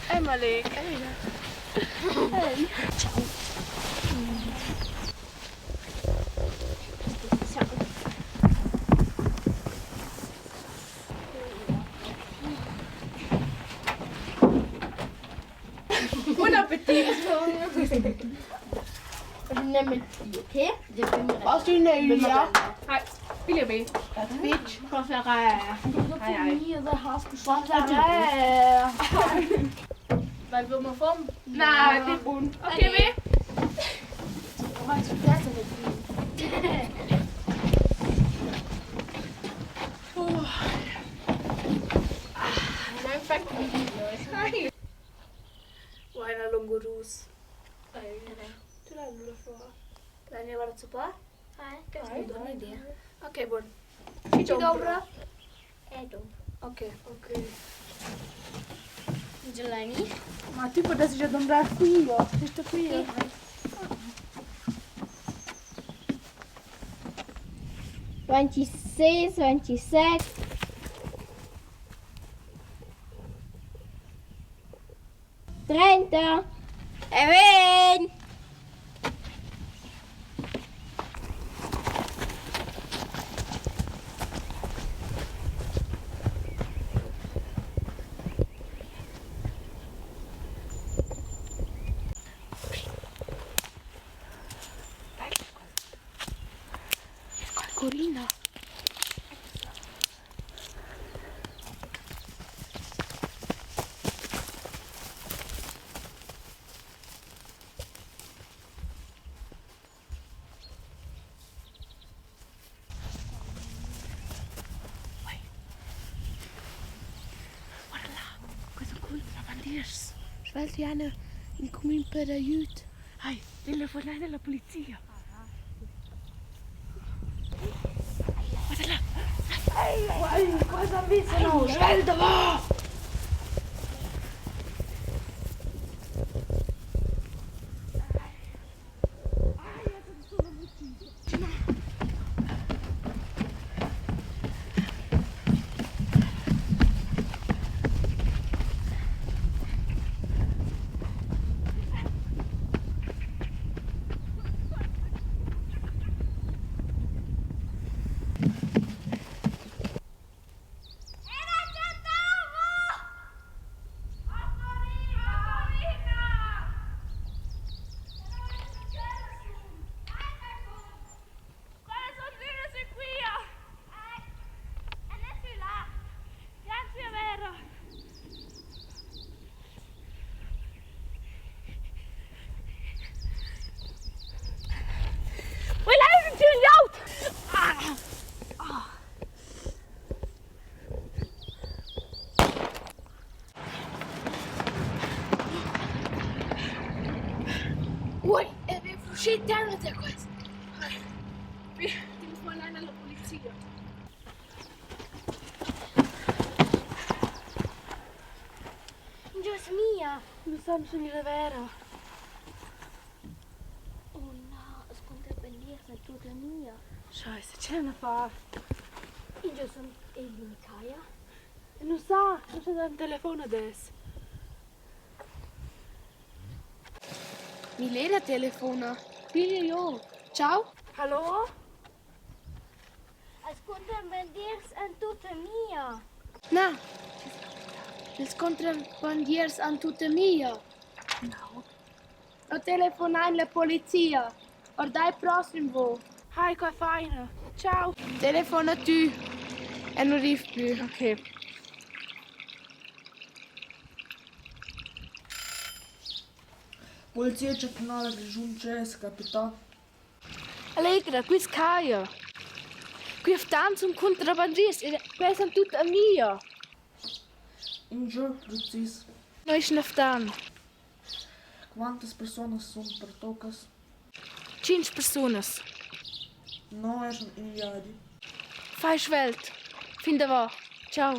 Hey Malik. Hey. Ciao. Buon appetit! Okay? Was du ne Hi, Piglia be. Bitch. Na, det är bun. Okej, vi. Uaina lungurus. Ok, bun. Chi dombra? Ok. Ok. Ma tu potresti già dombrare qui, io. Questo qui. 26, 27. 30. E vegn! Corina. Guarda là, questo contrabbandiers. Svelti Anna in cumün per aiüt. Ai, telefonai alla polizia. Guarda là. Ai, cosa avvisano? Svelta, va! Ui, e vi uscite da questo. Telefonare alla polizia. Dios mia! Non so se mi vera. Oh no, es contrabbandiers en tutta mia. Scheiße, c'è una fa. Io sono Elin Kaya. Non sa, non c'è un telefono adesso. Milena telefona. Piglia io. Ciao. Hallo? Es contrabbandiers en tutta mia. Na. Ils contrabbandiers han tutta mia. No. Ho telefonai la polizia. Ordai prossimo vo. Hi, qua faina. Ciao. Telefona tu. E non arrivo più. Ok. Polizia chantunala Grischun Tge es capità? Allegra, qui es Kaja. Qui a Ftan sun contrabbandiers e quels han tut a mia. Ingio precis? Noi eschan a Ftan. Quantas persunas sun pertoccas? Tschinch persunas. No eschan in viadi. Fai svelt. Fin davò. Ciao.